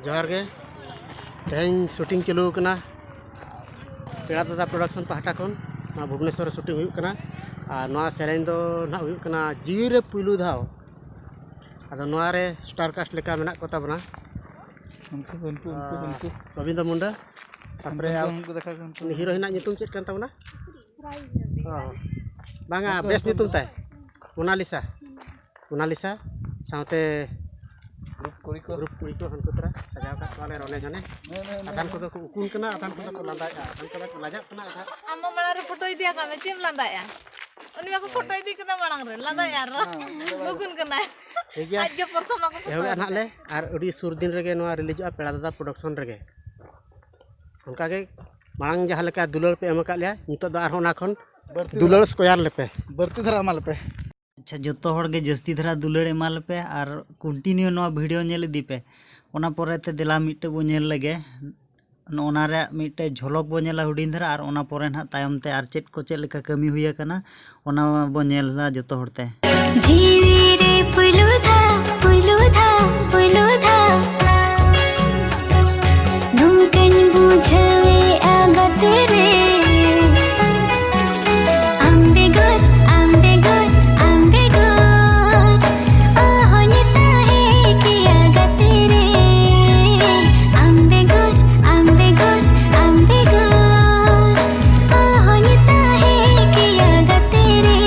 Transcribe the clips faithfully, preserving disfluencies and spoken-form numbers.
ᱡᱚᱦᱟᱨ ᱜᱮ᱾ ᱛᱮᱦᱮᱧ ᱥᱩᱴᱤᱝ ᱪᱟᱹᱞᱩ ᱟᱠᱟᱱᱟ ᱯᱮᱲᱟ ᱫᱟᱫᱟ ᱯᱨᱚᱰᱟᱠᱥᱚᱱ ᱯᱟᱦᱴᱟ ᱠᱷᱚᱱ᱾ ᱱᱚᱣᱟ ᱵᱷᱩᱵᱽᱱᱮᱥᱚᱨ ᱨᱮ ᱥᱩᱴᱤᱝ ᱦᱩᱭᱩᱜ ᱠᱟᱱᱟ᱾ ᱟᱨ ᱱᱚᱣᱟ ᱥᱮᱨᱮᱧ ᱫᱚ ᱱᱟᱦᱟᱜ ᱦᱩᱭᱩᱜ ᱠᱟᱱᱟ ᱡᱤᱣᱤ ᱨᱮ ᱯᱩᱭᱞᱩ ᱫᱷᱟᱣ᱾ ᱟᱫᱚ ᱱᱚᱣᱟ ᱨᱮ ᱥᱴᱟᱨ ᱠᱟᱥᱴ ᱞᱮᱠᱟ ᱢᱮᱱᱟᱜ ᱠᱚ ᱛᱟᱵᱚᱱᱟ᱾ ᱩᱱᱠᱩ, ᱩᱱᱠᱩ, ᱩᱱᱠᱩ, ᱟᱨ ᱩᱱᱠᱩ᱾ ᱨᱚᱵᱤᱱᱫᱨᱚ ᱢᱩᱱᱰᱟ, ᱛᱟᱯᱚᱨᱮ ᱩᱱᱠᱩ, ᱩᱱᱠᱩ ᱫᱮᱠᱷᱟ ᱠᱚ, ᱩᱱᱠᱩ᱾ ᱩᱱᱤ ᱦᱤᱨᱳ ᱦᱮᱱᱟᱜ ᱧᱩᱛᱩᱢ ᱪᱮᱫ ᱠᱟᱱ ᱛᱟᱵᱚᱱᱟ? ᱚ, ᱵᱟᱝᱟ, ᱩᱱᱠᱩ, ᱵᱮᱥ ᱩᱱᱠᱩ, ᱧᱩᱛᱩᱢ ᱩᱱᱠᱩ᱾ ᱛᱟᱭ ᱢᱳᱱᱟᱞᱤᱥᱟ᱾ ᱢᱳᱱᱟᱞᱤᱥᱟ ᱥᱟᱶᱛᱮ ᱜᱨᱩᱯ ᱠᱩᱲᱤ ᱠᱚ᱾ ᱜᱨᱩᱯ ᱠᱩᱲᱤ ᱠᱚ ᱦᱟᱱᱠᱩ ᱛᱚᱨᱟ ᱥᱟᱡᱟᱣ ᱠᱟᱜ ᱠᱚᱣᱟᱞᱮ ᱨᱚᱱᱮ ᱡᱷᱚᱱᱮ᱾ ᱦᱮᱸ, ᱦᱮᱸ, ᱦᱮᱸ, ᱟᱫᱷᱟᱱ ᱦᱮᱸ᱾ ᱠᱚᱫᱚ ᱠᱚ ᱩᱠᱩᱱ ᱠᱟᱱᱟ, ᱟᱫᱷᱟᱱ ᱠᱚᱫᱚ ᱠᱚ ᱞᱟᱸᱫᱟᱭᱮᱜᱼᱟ, ᱟᱫᱷᱟᱱ ᱠᱚᱫᱚ ᱠᱚ ᱞᱟᱡᱟᱜ ᱠᱟᱱᱟ᱾ ᱟᱫᱷᱟᱱ ᱟᱢ ᱢᱟ ᱢᱟᱲᱟᱝ ᱨᱮ ᱯᱷᱳᱴᱳ ᱤᱫᱤᱭᱟᱠᱟᱫ ᱢᱮ, ᱪᱮᱫ ᱮᱢ ᱞᱟᱸᱫᱟᱭᱮᱜᱼᱟ? ᱩᱱᱤ ᱢᱟᱠᱚ ᱯᱷᱳᱴᱳ ᱤᱫᱤ ᱠᱮᱫᱟ ᱢᱟᱲᱟᱝ ᱨᱮ, ᱞᱟᱸᱫᱟᱭᱮᱜᱼᱟ ᱟᱨ ᱦᱮᱸ, ᱦᱮᱸ᱾ ᱩᱠᱩᱱ ᱠᱟᱱᱟᱭ᱾ ᱴᱷᱤᱠ ᱜᱮᱭᱟ᱾ ᱟᱡ ᱜᱮ ᱯᱨᱚᱛᱷᱚᱢ ᱟᱠᱚ ᱯᱷᱳᱴᱳ ᱮᱦᱚᱵᱮᱜᱼᱟ ᱱᱟᱦᱟᱜ ᱞᱮ, ᱟᱨ ᱟᱹᱰᱤ ᱥᱩᱨ ᱫᱤᱱ ᱨᱮᱜᱮ ᱱᱚᱣᱟ ᱨᱤᱞᱤᱡᱚᱜᱼᱟ ᱯᱮᱲᱟ ᱫᱟᱫᱟ ᱯᱨᱚᱰᱟᱠᱥᱚᱱ ᱨᱮᱜᱮ᱾ ᱚᱱᱠᱟᱜᱮ ᱢᱟᱲᱟᱝ ᱡᱟᱦᱟᱸ ᱞᱮᱠᱟ ᱫᱩᱞᱟᱹᱲ ᱯᱮ ᱮᱢ ᱟᱠᱟᱫ ᱞᱮᱭᱟ, ᱱᱤᱛᱚᱜ ᱫᱚ ᱟᱨᱦᱚᱸ ᱚᱱᱟ ᱠᱷᱚᱱ ᱵᱟᱹᱲᱛᱤ ᱫᱩᱞᱟᱹᱲ ᱫᱷᱟᱨᱟ, ᱥᱠᱚᱭᱟᱨ ᱞᱮᱯᱮ᱾ ᱵᱟᱹᱲᱛᱤ ᱫᱷᱟᱨᱟ ᱮᱢᱟ ᱞᱮᱯᱮ᱾ ᱟᱪᱪᱷᱟ, ᱡᱚᱛᱚ ᱦᱚᱲ ᱜᱮ ᱡᱟᱹᱥᱛᱤ ᱫᱷᱟᱨᱟ ᱫᱩᱞᱟᱹᱲ ᱮᱢᱟ ᱞᱮᱯᱮ ᱟᱨ ᱠᱚᱱᱴᱤᱱᱤᱭᱩ ᱱᱚᱣᱟ ᱵᱷᱤᱰᱤᱭᱳ ᱧᱮᱞ ᱤᱫᱤ ᱯᱮ᱾ ᱚᱱᱟ ᱯᱚᱨᱮ ᱛᱮ ᱫᱮᱞᱟ ᱢᱤᱫᱴᱮᱡ ᱵᱚ ᱧᱮᱞ ᱞᱮᱜᱮ᱾ ᱱᱚᱜᱼᱚ ᱱᱟ ᱨᱮᱭᱟᱜ ᱢᱤᱫᱴᱮᱡ ᱡᱷᱚᱞᱚᱠ ᱵᱚ ᱧᱮᱞᱟ ᱦᱩᱰᱤᱧ ᱫᱷᱟᱨᱟ, ᱟᱨ ᱚᱱᱟ ᱯᱚᱨᱮ ᱱᱟᱦᱟᱜ ᱛᱟᱭᱚᱢ ᱛᱮ ᱟᱨ ᱪᱮᱫ ᱠᱚ ᱪᱮᱫ ᱞᱮᱠᱟ ᱠᱟᱹᱢᱤ ᱦᱩᱭ ᱟᱠᱟᱱᱟ, ᱚᱱᱟ ᱵᱚ ᱧᱮᱞ ᱮᱫᱟ ᱡᱚᱛᱚ ᱦᱚᱲ ᱛᱮ᱾ ᱡᱤᱣᱤ ᱨᱮ ᱯᱩᱭᱞᱩ ᱫᱷᱟᱣ, ᱯᱩᱭᱞᱩ ᱫᱷᱟᱣ, ᱯᱩᱭᱞᱩ ᱫᱷᱟᱣ ᱱᱚᱝᱠᱟᱧ ᱵᱩᱡᱷᱟᱹᱣᱮᱜᱼᱟ ᱜᱟᱛᱮ ᱨᱮ᱾ ᱟᱢ ᱵᱮᱜᱚᱨ, ᱟᱢ ᱵᱮᱜᱚᱨ, ᱟᱢ ᱵᱮᱜᱚᱨ ᱚᱦᱚᱧ ᱛᱟᱦᱮᱸ ᱠᱮᱭᱟ ᱜᱟᱛᱮ ᱨᱮ᱾ ᱟᱢ ᱵᱮᱜᱚᱨ, ᱟᱢ ᱵᱮᱜᱚᱨ, ᱟᱢ ᱵᱮᱜᱚᱨ ᱚᱦᱚᱧ ᱛᱟᱦᱮᱸ ᱠᱮᱭᱟ ᱜᱟᱛᱮ ᱨᱮ᱾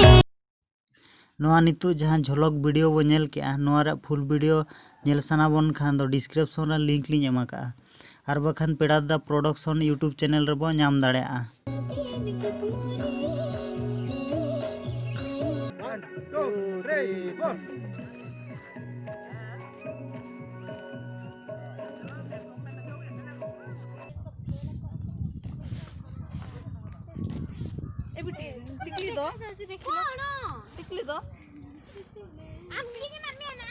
ᱱᱚᱣᱟ ᱱᱤᱛᱚᱜ ᱡᱟᱦᱟᱸ ᱡᱷᱚᱞᱚᱠ ᱵᱷᱤᱰᱤᱭᱳ ᱵᱚ ᱧᱮᱞ ᱠᱮᱜᱼᱟ, ᱱᱚᱣᱟ ᱨᱮᱭᱟᱜ ᱯᱷᱩᱞ ᱵᱷᱤᱰᱤᱭᱳ ᱧᱮᱞ ᱥᱟᱱᱟ ᱵᱚᱱ ᱠᱷᱟᱱ ᱫᱚ ᱰᱤᱥᱠᱨᱤᱯᱥᱚᱱ ᱨᱮ ᱞᱤᱝᱠ ᱞᱤᱧ ᱮᱢ ᱟᱠᱟᱜᱼᱟ, ᱟᱨ ᱵᱟᱠᱷᱟᱱ ᱯᱮᱲᱟ ᱫᱟᱫᱟ ᱯᱨᱚᱰᱟᱠᱥᱚᱱ ᱭᱩᱴᱩᱵᱽ ᱪᱮᱱᱮᱞ ᱨᱮᱵᱚ ᱧᱟᱢ ᱫᱟᱲᱮᱭᱟᱜᱼᱟ᱾ One, two, three, four. ᱮ ᱵᱤᱴᱤ, ᱴᱤᱠᱞᱤ ᱫᱚ? ᱴᱤᱠᱞᱤ ᱫᱚ? ᱟᱢ ᱜᱮᱧ ᱮᱢᱟᱫ ᱢᱮᱭᱟ ᱱᱟ᱾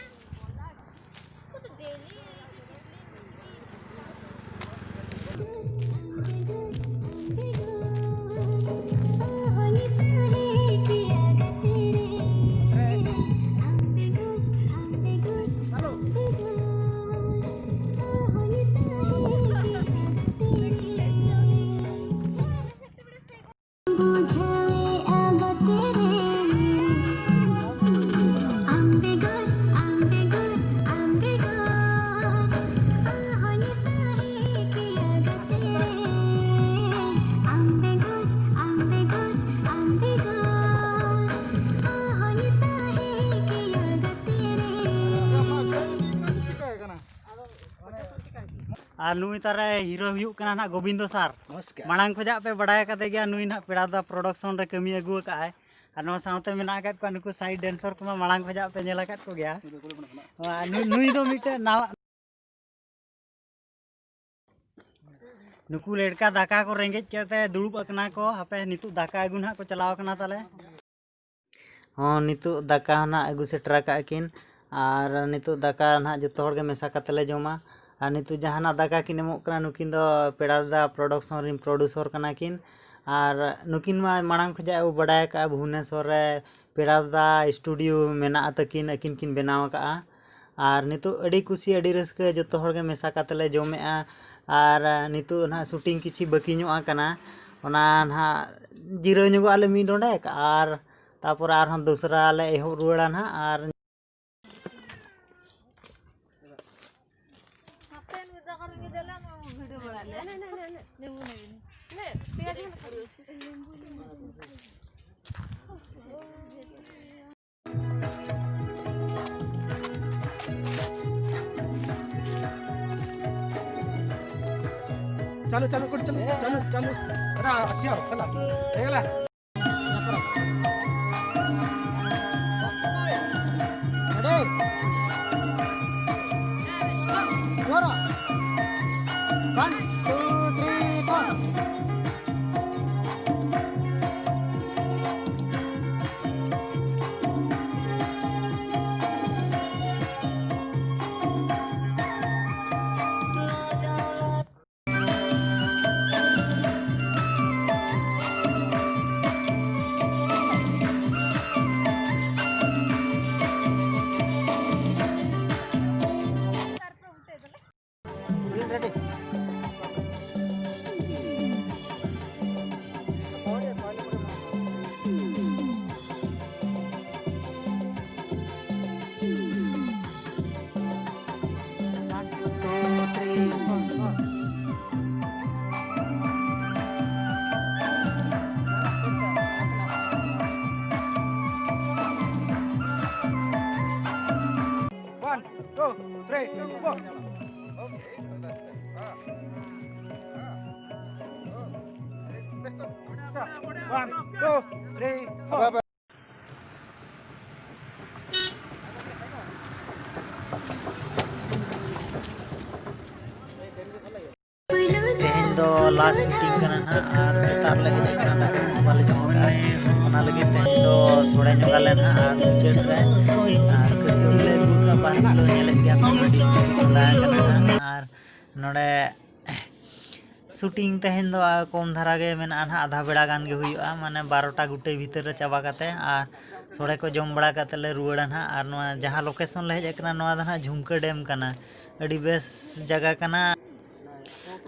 ᱟᱨ ᱱᱩᱭ ᱛᱟᱨᱮ ᱦᱤᱨᱳ ᱦᱩᱭᱩᱜ ᱠᱟᱱᱟ ᱱᱟᱦᱟᱜ ᱜᱳᱵᱤᱱᱫᱚ ᱥᱟᱨ᱾ ᱱᱚᱢᱚᱥᱠᱟᱨ᱾ ᱢᱟᱲᱟᱝ ᱠᱷᱚᱡᱟᱜ ᱯᱮ ᱵᱟᱲᱟᱭ ᱠᱟᱫᱮ ᱜᱮᱭᱟ, ᱱᱩᱭ ᱱᱟᱦᱟᱜ ᱯᱮᱲᱟ ᱫᱟ ᱯᱨᱚᱰᱟᱠᱥᱚᱱ ᱨᱮ ᱠᱟᱹᱢᱤ ᱟᱹᱜᱩ ᱟᱠᱟᱫ ᱟᱭ᱾ ᱟᱨ ᱱᱚᱣᱟ ᱥᱟᱶᱛᱮ ᱢᱮᱱᱟᱜ ᱟᱠᱟᱫ ᱠᱚᱣᱟ ᱱᱩᱠᱩ ᱥᱟᱭᱤᱰ ᱰᱮᱱᱥᱚᱨ ᱠᱚᱢᱟ ᱢᱟᱲᱟᱝ ᱠᱷᱚᱡᱟᱜ ᱯᱮ ᱧᱮᱞ ᱟᱠᱟᱫ ᱠᱚᱜᱮᱭᱟ᱾ ᱱᱩᱭ, ᱱᱩᱭ ᱫᱚ ᱢᱤᱫᱴᱮᱱ ᱱᱟᱣᱟ, ᱱᱩᱠᱩ ᱞᱮᱲᱠᱟ ᱫᱟᱠᱟ ᱠᱚ ᱨᱮᱸᱜᱮᱡ ᱠᱟᱛᱮ ᱫᱩᱲᱩᱵ ᱟᱠᱟᱱᱟ ᱠᱚ᱾ ᱦᱟᱯᱮ, ᱱᱤᱛᱚᱜ ᱫᱟᱠᱟ ᱟᱹᱜᱩ ᱱᱟᱦᱟᱜ ᱠᱚ ᱪᱟᱞᱟᱣ ᱟᱠᱟᱱᱟ ᱛᱟᱞᱮ᱾ ᱦᱚᱸ, ᱱᱤᱛᱚᱜ ᱫᱟᱠᱟ ᱦᱚᱸ ᱱᱟᱦᱟᱜ ᱟᱹᱜᱩ ᱥᱮᱴᱮᱨ ᱟᱠᱟᱫ ᱠᱤᱱ᱾ ᱟᱨ ᱱᱤᱛᱚᱜ ᱫᱟᱠᱟ ᱱᱟᱦᱟᱜ ᱡᱚᱛᱚ ᱦᱚᱲ ᱜᱮ ᱢᱮᱥᱟ ᱠᱟᱛᱮ ᱞᱮ ᱡᱚᱢᱟ᱾ ᱟᱨ ᱱᱤᱛᱚᱜ ᱡᱟᱦᱟᱱᱟᱜ ᱫᱟᱠᱟ ᱠᱤᱱ ᱮᱢᱚᱜ ᱠᱟᱱᱟ, ᱱᱩᱠᱤᱱ ᱫᱚ ᱯᱮᱲᱟ ᱫᱟᱫᱟ ᱯᱨᱚᱰᱟᱠᱥᱚᱱ ᱨᱤᱱ ᱯᱨᱚᱰᱩᱥᱚᱨ ᱠᱟᱱᱟ ᱠᱤᱱ᱾ ᱟᱨ ᱱᱩᱠᱤᱱ ᱢᱟ ᱢᱟᱲᱟᱝ ᱠᱷᱚᱱᱟᱜ ᱵᱚ ᱵᱟᱰᱟᱭ ᱟᱠᱟᱫᱼᱟ, ᱵᱷᱩᱵᱽᱱᱮᱥᱚᱨ ᱨᱮ ᱯᱮᱲᱟ ᱫᱟᱫᱟ ᱥᱴᱩᱰᱤᱭᱳ ᱢᱮᱱᱟᱜᱼᱟ ᱛᱟᱹᱠᱤᱱ, ᱟᱹᱠᱤᱱ ᱠᱤᱱ ᱵᱮᱱᱟᱣ ᱟᱠᱟᱫᱼᱟ᱾ ᱟᱨ ᱱᱤᱛᱚᱜ ᱟᱹᱰᱤ ᱠᱩᱥᱤ, ᱟᱹᱰᱤ ᱨᱟᱹᱥᱠᱟᱹ, ᱡᱚᱛᱚ ᱦᱚᱲ ᱜᱮ ᱢᱮᱥᱟ ᱠᱟᱛᱮ ᱞᱮ ᱡᱚᱢᱮᱫᱼᱟ᱾ ᱟᱨ ᱱᱤᱛᱚᱜ ᱱᱟᱦᱟᱜ ᱥᱩᱴᱤᱝ ᱠᱤᱪᱷᱤ ᱵᱟᱹᱠᱤ ᱧᱚᱜ ᱟᱠᱟᱱᱟ, ᱚᱱᱟ ᱱᱟᱦᱟᱜ ᱡᱤᱨᱟᱹᱣ ᱧᱚᱜᱚᱜ ᱟᱞᱮ ᱢᱤᱫ ᱰᱚᱸᱰᱮᱠ, ᱟᱨ ᱛᱟᱯᱚᱨᱮ ᱟᱨᱦᱚᱸ ᱫᱚᱥᱨᱟ ᱞᱮ ᱮᱦᱚᱵ ᱨᱩᱣᱟᱹᱲᱟ ᱱᱟᱦᱟᱜ᱾ ᱟᱨ चालू, चालू कर, चालू, चालू, चालू। अरे, आसिया, चला। हे गेला। Ready? One, two, three, four। One, two, three, four। One, two, three, four. ᱛᱮᱦᱮᱧ ᱫᱚ ᱞᱟᱥᱴ ᱥᱩᱴᱤᱝ ᱠᱟᱱᱟ ᱱᱟᱦᱟᱜ, ᱟᱨ ᱥᱮᱛᱟᱜ ᱨᱮᱞᱮ ᱦᱮᱡ ᱟᱠᱟᱱᱟ, ᱫᱟᱠᱟ ᱠᱚ ᱵᱟᱞᱮ ᱡᱚᱢ ᱟᱠᱟᱫᱼᱟ᱾ ᱚᱱᱟ ᱞᱟᱹᱜᱤᱫ ᱛᱮᱦᱮᱧ ᱫᱚ ᱥᱚᱲᱮ ᱧᱚᱜ ᱟᱞᱮ ᱱᱟᱦᱟᱜ, ᱟᱨ ᱢᱩᱪᱟᱹᱫ ᱨᱮ ᱟᱨ ᱠᱟᱹᱥᱤ ᱞᱮ ᱟᱹᱜᱩ ᱟᱠᱟᱫᱼᱟ, ᱵᱟᱨ ᱠᱤᱞᱳ᱾ ᱧᱮᱞᱮᱫ ᱜᱮᱭᱟ ᱯᱮ, ᱟᱹᱰᱤ ᱪᱚᱨᱚᱠ ᱪᱚᱸᱫᱟ ᱟᱠᱟᱱᱟ ᱱᱟᱦᱟᱜ᱾ ᱟᱨ ᱱᱚᱰᱮ ᱥᱩᱴᱤᱝ ᱛᱮᱦᱮᱧ ᱫᱚ ᱠᱚᱢ ᱫᱷᱟᱨᱟ ᱜᱮ ᱢᱮᱱᱟᱜᱼᱟ ᱱᱟᱦᱟᱜ, ᱟᱫᱷᱟ ᱵᱮᱲᱟ ᱜᱟᱱ ᱜᱮ ᱦᱩᱭᱩᱜᱼᱟ, ᱢᱟᱱᱮ ᱵᱟᱨᱚᱴᱟ ᱜᱩᱴᱟᱹᱭ ᱵᱷᱤᱛᱤᱨ ᱨᱮ ᱪᱟᱵᱟ ᱠᱟᱛᱮ᱾ ᱟᱨ ᱥᱚᱲᱮ ᱠᱚ ᱡᱚᱢ ᱵᱟᱲᱟ ᱠᱟᱛᱮ ᱞᱮ ᱨᱩᱣᱟᱹᱲᱟ ᱱᱟᱦᱟᱜ᱾ ᱟᱨ ᱱᱚᱣᱟ ᱡᱟᱦᱟᱸ ᱞᱳᱠᱮᱥᱚᱱ ᱞᱮ ᱦᱮᱡ ᱟᱠᱟᱱᱟ, ᱱᱚᱣᱟ ᱫᱚ ᱱᱟᱦᱟᱜ ᱡᱷᱩᱢᱠᱟᱹ ᱰᱮᱢ ᱠᱟᱱᱟ᱾ ᱟᱹᱰᱤ ᱵᱮᱥ ᱡᱟᱭᱜᱟ ᱠᱟᱱᱟ᱾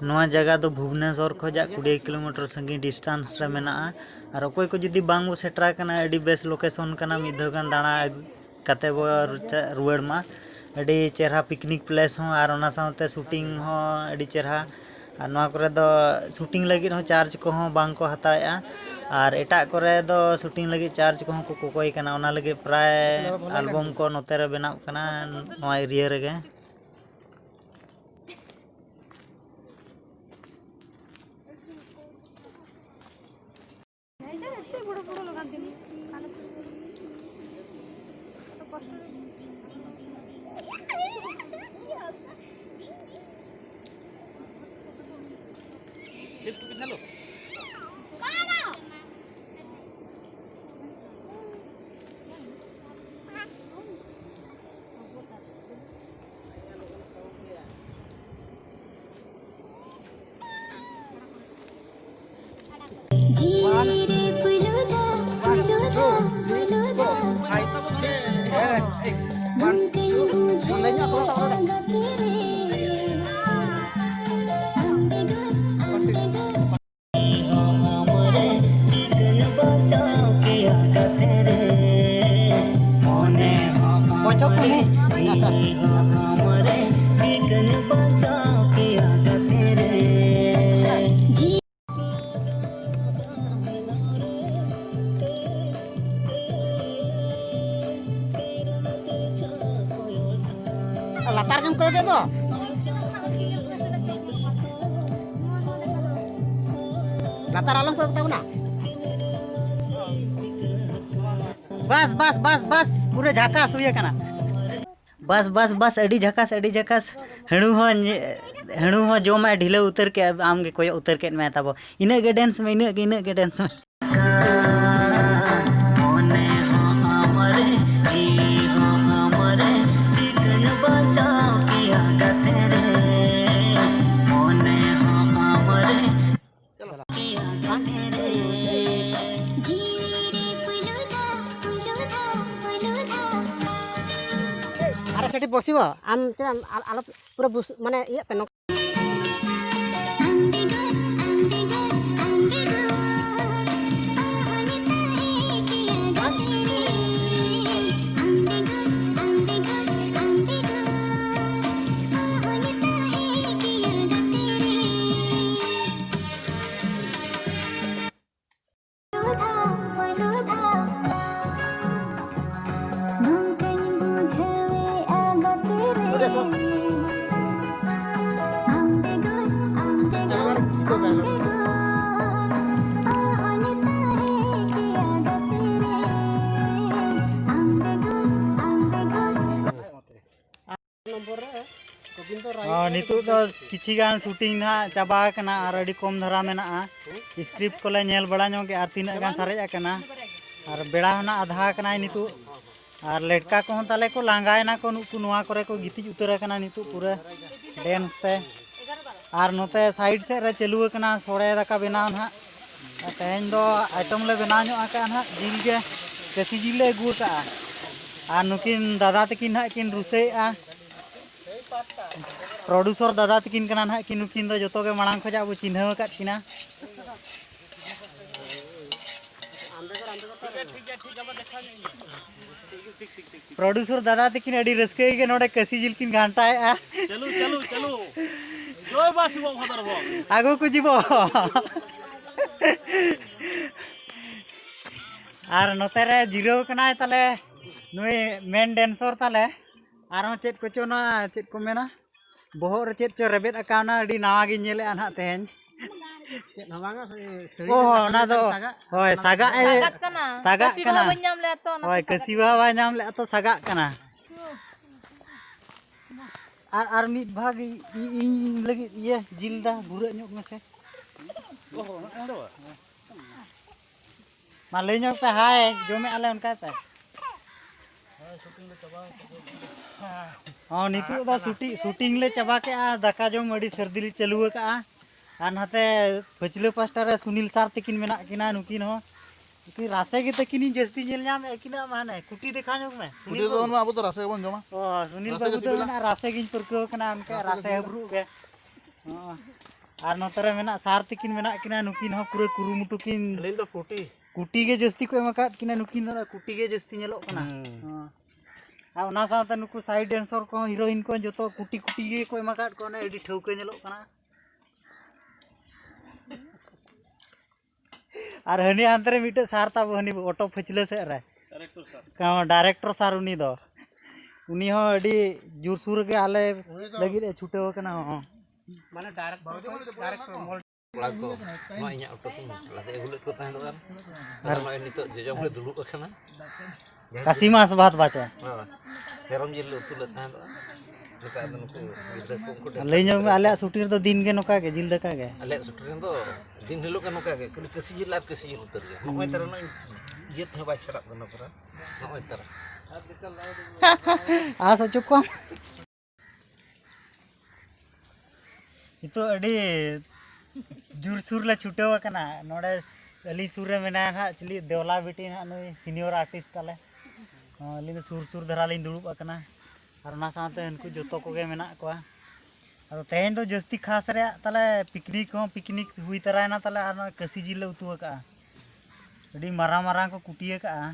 ᱱᱚᱣᱟ ᱡᱟᱭᱜᱟ ᱫᱚ ᱵᱷᱩᱵᱽᱱᱮᱥᱚᱨ ᱠᱷᱚᱱᱟᱜ ᱠᱩᱲᱤ ᱠᱤᱞᱳᱢᱤᱴᱟᱨ ᱥᱟᱺᱜᱤᱧ ᱰᱤᱥᱴᱟᱱᱥ ᱨᱮ ᱢᱮᱱᱟᱜᱼᱟ᱾ ᱟᱨ ᱚᱠᱚᱭ ᱠᱚ ᱡᱩᱫᱤ ᱵᱟᱝ ᱵᱚ ᱥᱮᱴᱮᱨ ᱟᱠᱟᱱᱟ, ᱟᱹᱰᱤ ᱵᱮᱥ ᱞᱳᱠᱮᱥᱚᱱ ᱠᱟᱱᱟ, ᱢᱤᱫ ᱫᱷᱟᱣ ᱜᱟᱱ ᱫᱟᱬᱟ ᱠᱟᱛᱮ ᱵᱚ ᱨᱩᱪᱟ-, ᱨᱩᱣᱟᱹᱲ ᱢᱟ᱾ ᱟᱹᱰᱤ ᱪᱮᱦᱨᱟ ᱯᱤᱠᱱᱤᱠ ᱯᱞᱮᱥ ᱦᱚᱸ, ᱟᱨ ᱚᱱᱟ ᱥᱟᱶᱛᱮ ᱥᱩᱴᱤᱝ ᱦᱚᱸ ᱟᱹᱰᱤ ᱪᱮᱦᱨᱟ᱾ ᱟᱨ ᱱᱚᱣᱟ ᱠᱚᱨᱮ ᱫᱚ ᱥᱩᱴᱤᱝ ᱞᱟᱹᱜᱤᱫ ᱦᱚᱸ ᱪᱟᱨᱡᱽ ᱠᱚᱦᱚᱸ ᱵᱟᱝ ᱠᱚ ᱦᱟᱛᱟᱣᱮᱫᱼᱟ᱾ ᱟᱨ ᱮᱴᱟᱜ ᱠᱚᱨᱮ ᱫᱚ ᱥᱩᱴᱤᱝ ᱞᱟᱹᱜᱤᱫ ᱪᱟᱨᱡᱽ ᱠᱚᱦᱚᱸ ᱠᱚ ᱠᱚᱠᱚᱭ ᱠᱟᱱᱟ᱾ ᱚᱱᱟ ᱞᱟᱹᱜᱤᱫ ᱯᱨᱟᱭ ᱟᱞᱵᱚᱢ ᱠᱚ ᱱᱚᱛᱮ ᱨᱮ ᱵᱮᱱᱟᱜ ᱠᱟᱱᱟ, ᱱᱚᱣᱟ ᱮᱨᱤᱭᱟ ᱨᱮᱜᱮ᱾ ᱞᱟᱛᱟᱨ ᱜᱮᱢ ᱠᱚᱭᱚᱜᱮᱫ ᱫᱚ᱾ ᱞᱟᱛᱟᱨ ᱟᱞᱚᱢ ᱠᱚᱭᱚᱜ ᱛᱟᱵᱚᱱᱟ᱾ ᱵᱟᱥ, ᱵᱟᱥ, ᱵᱟᱥ, ᱵᱟᱥ, ᱯᱩᱨᱟᱹ ᱡᱷᱟᱠᱟᱥ ᱦᱩᱭ ᱟᱠᱟᱱᱟ᱾ ᱵᱟᱥ, ᱵᱟᱥ, ᱵᱟᱥ, ᱟᱹᱰᱤ ᱡᱷᱟᱠᱟᱥ, ᱟᱹᱰᱤ ᱡᱷᱟᱠᱟᱥ᱾ ᱦᱟᱹᱬᱩ ᱦᱚᱸ ᱧᱮ-, ᱦᱟᱹᱬᱩ ᱦᱚᱸ ᱡᱚᱢᱟᱭ ᱰᱷᱤᱞᱟᱹᱣ ᱩᱛᱟᱹᱨ ᱠᱮᱫ, ᱟᱢ ᱜᱮ ᱠᱚᱭᱚᱜ ᱩᱛᱟᱹᱨ ᱠᱮᱫ ᱢᱮ ᱛᱟᱵᱚ᱾ ᱤᱱᱟᱹᱜ ᱜᱮ dance ᱢᱮ, ᱤᱱᱟᱹᱜ ᱜᱮ, ᱤᱱᱟᱹᱜ ᱜᱮ dance ᱢᱮ᱾ ᱢᱚᱱᱮ ᱦᱚᱸ ᱟᱢᱨᱮ, ᱡᱤᱣᱤ ᱦᱚᱸ ᱟᱢᱨᱮ, ᱪᱤᱠᱟᱹᱧ ᱵᱟᱧᱪᱟᱣ ᱠᱮᱭᱟ ᱜᱟᱛᱮ ᱨᱮ? ᱢᱚᱱᱮ ᱦᱚᱸ ᱟᱢᱨᱮ᱾ ᱟᱨᱮ ᱥᱮᱴᱤ ᱵᱚᱥᱤᱵ, ᱟᱢ ᱪᱮᱫ ᱟᱢ ᱟᱞ-, ᱟᱞᱚ ᱯᱩᱨᱟᱹ ᱵᱩᱥ-, ᱢᱟᱱᱮ ᱤᱭᱟᱹᱜ ᱯᱮ, ᱱᱚᱝᱠᱟ᱾ ᱱᱤᱛᱚᱜ ᱫᱚ ᱠᱤᱪᱷᱤ ᱜᱟᱱ shooting ᱱᱟᱦᱟᱜ ᱪᱟᱵᱟ ᱟᱠᱟᱱᱟ ᱟᱨ ᱟᱹᱰᱤ ᱠᱚᱢ ᱫᱷᱟᱨᱟ ᱢᱮᱱᱟᱜᱼᱟ᱾ Script ᱠᱚᱞᱮ ᱧᱮᱞ ᱵᱟᱲᱟ ᱧᱚᱜ ᱜᱮ ᱟᱨ ᱛᱤᱱᱟᱹᱜ ᱜᱟᱱ ᱥᱟᱨᱮᱡ ᱟᱠᱟᱱᱟ᱾ ᱟᱨ ᱵᱮᱲᱟ ᱦᱚᱸ ᱱᱟᱦᱟᱜ ᱟᱫᱷᱟ ᱟᱠᱟᱱᱟᱭ ᱱᱤᱛᱚᱜ᱾ ᱟᱨ ᱞᱮᱴᱠᱟ ᱠᱚᱦᱚᱸ ᱛᱟᱞᱮ ᱠᱚ ᱞᱟᱸᱜᱟᱭᱮᱱᱟ ᱠᱚ, ᱱᱩᱠᱩ ᱱᱚᱣᱟ ᱠᱚᱨᱮ ᱠᱚ ᱜᱤᱛᱤᱡ ᱩᱛᱟᱹᱨ ᱟᱠᱟᱱᱟ ᱱᱤᱛᱚᱜ ᱯᱩᱨᱟᱹ dance ᱛᱮ᱾ ᱟᱨ ᱱᱚᱛᱮ side ᱥᱮᱫ ᱨᱮ ᱪᱟᱹᱞᱩ ᱟᱠᱟᱱᱟ ᱥᱚᱲᱮ ᱫᱟᱠᱟ ᱵᱮᱱᱟᱣ ᱱᱟᱦᱟᱜ᱾ ᱟᱨ ᱛᱮᱦᱮᱧ ᱫᱚ item ᱞᱮ ᱵᱮᱱᱟᱣ ᱧᱚᱜ ᱟᱠᱟᱫᱼᱟ ᱱᱟᱦᱟᱜ, ᱡᱤᱞ ᱜᱮ, ᱠᱟᱹᱥᱤ ᱡᱤᱞ ᱞᱮ ᱟᱹᱜᱩ ᱟᱠᱟᱫᱼᱟ᱾ ᱟᱨ ᱱᱩᱠᱤᱱ ᱫᱟᱫᱟ ᱛᱟᱹᱠᱤᱱ ᱱᱟᱦᱟᱜ ᱠᱤᱱ ᱨᱩᱥᱟᱹᱭᱮᱫᱼᱟ᱾ Producer ᱫᱟᱫᱟ ᱛᱟᱹᱠᱤᱱ ᱠᱟᱱᱟ ᱱᱟᱦᱟᱜ ᱠᱤᱱ, ᱱᱩᱠᱤᱱ ᱫᱚ ᱡᱚᱛᱚ ᱜᱮ ᱢᱟᱲᱟᱝ ᱠᱷᱚᱱᱟᱜ ᱵᱚ ᱪᱤᱱᱦᱟᱹᱣ ᱟᱠᱟᱫ ᱠᱤᱱᱟ᱾ Producer ᱫᱟᱫᱟ ᱛᱟᱹᱠᱤᱱ ᱟᱹᱰᱤ ᱨᱟᱹᱥᱠᱟᱹ ᱜᱮ ᱱᱚᱰᱮ ᱠᱟᱹᱥᱤ ᱡᱤᱞ ᱠᱤᱱ ᱜᱷᱟᱱᱴᱟᱭᱮᱫᱼᱟ᱾ ᱪᱟᱞᱩ, ᱪᱟᱞᱩ, ᱪᱟᱞᱩ᱾ ᱡᱚᱭ ᱢᱟ ᱥᱤᱵᱚ ᱵᱷᱚᱫᱚᱨ ᱵᱚ᱾ ᱟᱹᱜᱩ ᱠᱚ ᱡᱤᱵᱚ᱾ ᱟᱨ ᱱᱚᱛᱮ ᱨᱮ ᱡᱤᱨᱟᱹᱣ ᱠᱟᱱᱟᱭ ᱛᱟᱞᱮ ᱱᱩᱭ main dancer ᱛᱟᱞᱮ᱾ ᱟᱨᱦᱚᱸ ᱪᱮᱫ ᱠᱚᱪᱚ ᱱᱚᱣᱟ ᱪᱮᱫ ᱠᱚ ᱢᱮᱱᱟ, ᱵᱚᱦᱚᱜ ᱨᱮ ᱪᱮᱫ ᱪᱚ ᱨᱮᱵᱮᱫ ᱟᱠᱟᱣᱱᱟ, ᱟᱹᱰᱤ ᱱᱟᱣᱟ ᱜᱤᱧ ᱧᱮᱞᱮᱜᱼᱟ ᱱᱟᱦᱟᱜ ᱛᱮᱦᱮᱧ᱾ ᱪᱮᱫ ᱦᱚᱸ ᱵᱟᱝᱟ, ᱥᱟᱹᱲᱤ ᱚ, ᱨᱮᱱᱟᱜ ᱚᱱᱟ ᱫᱚ, ᱥᱟᱜᱟᱜ᱾ ᱦᱳᱭ, ᱥᱟᱜᱟᱜ ᱮ, ᱥᱟᱜᱟᱜ ᱠᱟᱱᱟ᱾ ᱥᱟᱜᱟᱜ ᱠᱟᱹᱥᱤ ᱵᱟᱦᱟ ᱠᱟᱱᱟ᱾ ᱵᱟᱹᱧ ᱧᱟᱢ ᱞᱮᱫᱟ ᱛᱚ, ᱚᱱᱟᱛᱮ ᱦᱳᱭ, ᱥᱟᱜᱟᱜ ᱠᱟᱹᱥᱤ ᱵᱟᱦᱟ ᱵᱟᱭ ᱧᱟᱢ ᱞᱮᱫᱟ ᱛᱚ, ᱥᱟᱜᱟᱜ ᱠᱟᱱᱟ᱾ ᱟᱨ, ᱟᱨ ᱢᱤᱫ ᱵᱷᱟᱜᱽ ᱤ-, ᱤ-, ᱤᱧ ᱞᱟᱹᱜᱤᱫ ᱤᱭᱟᱹ ᱡᱤᱞ ᱫᱟ, ᱵᱷᱩᱨᱟᱹᱜ ᱧᱚᱜ ᱢᱮᱥᱮ᱾ ᱚ, ᱚᱱᱟ ᱫᱚ ᱵᱟᱝ᱾ ᱢᱟ ᱞᱟᱹᱭ ᱧᱚᱜ ᱯᱮ, ᱦᱟᱭ, ᱡᱚᱢᱮᱫᱼᱟ ᱞᱮ ᱚᱱᱠᱟᱭ ᱯᱮ᱾ ᱦᱚᱸ, ᱱᱤᱛᱚᱜ ᱫᱚ ᱥᱩᱴᱤ-, ᱥᱩᱴᱤᱝ ᱞᱮ ᱪᱟᱵᱟ ᱠᱮᱜᱼᱟ, ᱫᱟᱠᱟ ᱡᱚᱢ ᱟᱹᱰᱤ ᱥᱟᱹᱨᱫᱤ ᱞᱮ ᱪᱟᱹᱞᱩ ᱟᱠᱟᱜᱼᱟ᱾ ᱟᱨ ᱱᱟᱛᱮ ᱯᱟᱹᱪᱷᱞᱟᱹ ᱯᱟᱥᱴᱟ ᱨᱮ ᱥᱩᱱᱤᱞ ᱥᱟᱨ ᱛᱟᱹᱠᱤᱱ ᱢᱮᱱᱟᱜ ᱠᱤᱱᱟ, ᱱᱩᱠᱤᱱ ᱦᱚᱸ᱾ ᱱᱩᱠᱤᱱ ᱨᱟᱥᱮ ᱜᱮ ᱛᱟᱹᱠᱤᱱᱤᱧ ᱡᱟᱹᱥᱛᱤ ᱧᱮᱞ ᱧᱟᱢᱮᱫ ᱠᱤᱱᱟ, ᱢᱟᱱᱮ ᱠᱩᱴᱤ ᱫᱮᱠᱷᱟ ᱧᱚᱜ ᱢᱮ, ᱥᱩᱱᱤᱞ ᱠᱩᱴᱤ ᱫᱚ ᱵᱟᱹᱵᱩ᱾ ᱵᱟᱹᱱᱩᱜᱼᱟ, ᱟᱵᱚ ᱫᱚ ᱨᱟᱥᱮ ᱜᱮᱵᱚᱱ ᱡᱚᱢᱟ᱾ ᱚ, ᱥᱩᱱᱤᱞ ᱨᱟᱥᱮ ᱵᱟᱹᱵᱩ ᱜᱮ ᱫᱚ ᱥᱤᱵᱤᱞᱟ᱾ ᱢᱮᱱᱟ ᱨᱟᱥᱮ ᱜᱤᱧ ᱯᱟᱹᱨᱠᱟᱹᱣ ᱠᱟᱱᱟ, ᱚᱱᱠᱟ ᱨᱟᱥᱮ ᱨᱟᱥᱮ ᱜᱮ ᱥᱤᱵᱤᱞᱟ᱾ ᱦᱟᱵᱨᱩᱜ ᱜᱮ᱾ ᱦᱚᱸ᱾ ᱟᱨ ᱱᱚᱛᱮ ᱨᱮ ᱢᱮᱱᱟᱜ ᱥᱟᱨ ᱛᱟᱹᱠᱤᱱ ᱢᱮᱱᱟᱜ ᱠᱤᱱᱟ, ᱱᱩᱠᱤᱱ ᱦᱚᱸ ᱯᱩᱨᱟᱹ ᱠᱩᱨᱩᱢᱩᱴᱩ ᱠᱤᱱ ᱥᱩᱱᱤᱞ ᱫᱚ ᱠᱩᱴᱤ᱾ ᱠᱩᱴᱤ ᱜᱮ ᱡᱟᱹᱥᱛᱤ ᱠᱚ ᱮᱢ ᱟᱠᱟᱫ ᱠᱤᱱᱟ ᱱᱩᱠᱤᱱ ᱫᱚ, ᱠᱩᱴᱤ ᱜᱮ ᱡᱟᱹᱥᱛᱤ ᱧᱮᱞᱚᱜ ᱠᱟᱱᱟ᱾ ᱦᱩᱸ᱾ ᱦᱚᱸ᱾ ᱟᱨ ᱚᱱᱟ ᱥᱟᱶᱛᱮ ᱱᱩᱠᱩ side dancer ᱠᱚᱦᱚᱸ, heroine ᱠᱚ ᱡᱚᱛᱚ ᱠᱩᱴᱤ ᱠᱩᱴᱤ ᱜᱮᱠᱚ ᱮᱢ ᱟᱠᱟᱫ ᱠᱚᱣᱟ, ᱚᱱᱮ ᱟᱹᱰᱤ ᱴᱷᱟᱹᱣᱠᱟᱹ ᱧᱮᱞᱚᱜ ᱠᱟᱱᱟ᱾ ᱟᱨ ᱦᱟᱹᱱᱤ ᱦᱟᱱᱛᱮ ᱨᱮ ᱢᱤᱫᱴᱮᱡ ᱥᱟᱨ ᱛᱟᱵᱚ, ᱦᱟᱹᱱᱤ ᱚᱴᱳ ᱯᱷᱟᱹᱪᱞᱟᱹ ᱥᱮᱫ ᱨᱮ᱾ Director sir᱾ ᱦᱚᱸ, director sir ᱩᱱᱤ ᱫᱚ᱾ ᱩᱱᱤ ᱦᱚᱸ ᱟᱹᱰᱤ ᱡᱳᱨᱥᱳᱨ ᱜᱮ ᱟᱞᱮ ᱞᱟᱹᱜᱤᱫ ᱮ ᱪᱷᱩᱴᱟᱹᱣ ᱟᱠᱟᱱᱟ᱾ ᱦᱚᱸ᱾ ᱢᱟᱱᱮ director, director ᱢᱚᱞ ᱠᱚᱲᱟ ᱠᱚ, ᱱᱚᱣᱟ ᱤᱧᱟᱹᱜ ᱚᱴᱳ ᱛᱤᱧ ᱞᱟᱫᱮ ᱟᱹᱜᱩ ᱞᱮᱫ ᱠᱚ ᱛᱟᱦᱮᱸᱫ ᱟᱨ ᱟᱨ ᱱᱚᱜᱼᱚᱭ ᱱᱤᱛᱚᱜ ᱡᱚᱡᱚᱢ ᱨᱮ ᱫᱩᱲᱩᱵ ᱟᱠᱟᱱᱟ᱾ ᱠᱟᱥᱤ ᱢᱟᱥ ᱵᱷᱟᱛ ᱵᱟᱪᱮ᱾ ᱦᱳᱭ᱾ ᱢᱮᱨᱚᱢ ᱡᱤᱞ ᱞᱮ ᱩᱛᱩ ᱞᱮᱫ ᱛᱟᱦᱮᱸᱫ᱾ ᱱᱚᱝᱠᱟ ᱟᱫᱚ ᱱᱩᱠᱩ ᱜᱤᱫᱽᱨᱟᱹ ᱠᱚ ᱩᱱᱠᱩ ᱴᱷᱮᱱ ᱞᱟᱹᱭ ᱧᱚᱜ ᱢᱮ, ᱟᱞᱮᱭᱟᱜ ᱥᱩᱴᱤᱝ ᱨᱮᱫᱚ ᱫᱤᱱ ᱜᱮ ᱱᱚᱝᱠᱟ ᱜᱮ, ᱡᱤᱞ ᱫᱟᱠᱟ ᱜᱮ᱾ ᱟᱞᱮᱭᱟᱜ ᱥᱩᱴᱤᱝ ᱨᱮᱫᱚ ᱫᱤᱱ ᱦᱤᱞᱳᱜ ᱜᱮ ᱱᱚᱝᱠᱟ ᱜᱮ, ᱠᱷᱟᱹᱞᱤ ᱠᱟᱹᱥᱤ ᱡᱤᱞ ᱟᱨ ᱠᱟᱹᱥᱤ ᱡᱤᱞ ᱩᱛᱟᱹᱨ ᱜᱮ᱾ ᱱᱚᱜᱼᱚᱭ ᱛᱟᱨᱟ ᱱᱚᱜᱼᱚᱭ ᱤᱭᱟᱹ ᱛᱮᱦᱚᱸ ᱵᱟᱭ ᱪᱷᱟᱰᱟᱜ ᱠᱟᱱᱟ ᱯᱩᱨᱟᱹ᱾ ᱱᱚᱜᱼᱚᱭ ᱛᱟᱨᱟ᱾ ᱟᱥ ᱦᱚᱪᱚ ᱠᱚᱣᱟᱢ᱾ ᱱᱤᱛᱚᱜ ᱟᱹᱰᱤ ᱡᱳᱨᱥᱳᱨ ᱞᱮ ᱪᱷᱩᱴᱟᱹᱣ ᱟᱠᱟᱱᱟ᱾ ᱱᱚᱰᱮ ᱟᱹᱞᱤᱧ ᱥᱩᱨ ᱨᱮ ᱢᱮᱱᱟᱭᱟ ᱱᱟᱦᱟᱜ ᱪᱤᱞᱤ ᱫᱮᱣᱞᱟ ᱵᱤᱴᱤ ᱱᱟᱦᱟᱜ, ᱱᱩᱭ senior artist ᱛᱟᱞᱮ᱾ ᱦᱚᱸ, ᱟᱹᱞᱤᱧ ᱫᱚ ᱥᱩᱨ ᱥᱩᱨ ᱫᱷᱟᱨᱟ ᱞᱤᱧ ᱫᱩᱲᱩᱵ ᱟᱠᱟᱱᱟ᱾ ᱟᱨ ᱚᱱᱟ ᱥᱟᱶᱛᱮ ᱩᱱᱠᱩ ᱡᱚᱛᱚ ᱠᱚᱜᱮ ᱢᱮᱱᱟᱜ ᱠᱚᱣᱟ᱾ ᱟᱫᱚ ᱛᱮᱦᱮᱧ ᱫᱚ ᱡᱟᱹᱥᱛᱤ ᱠᱷᱟᱥ ᱨᱮᱭᱟᱜ ᱛᱟᱞᱮ picnic ᱦᱚᱸ picnic ᱦᱩᱭ ᱛᱟᱨᱟᱭᱮᱱᱟ ᱛᱟᱞᱮ, ᱟᱨ ᱱᱚᱜᱼᱚᱭ ᱠᱟᱹᱥᱤ ᱡᱤᱞ ᱞᱮ ᱩᱛᱩ ᱟᱠᱟᱫᱼᱟ᱾ ᱟᱹᱰᱤ ᱢᱟᱨᱟᱝ ᱢᱟᱨᱟᱝ ᱠᱚ ᱠᱩᱴᱤ ᱟᱠᱟᱫᱼᱟ᱾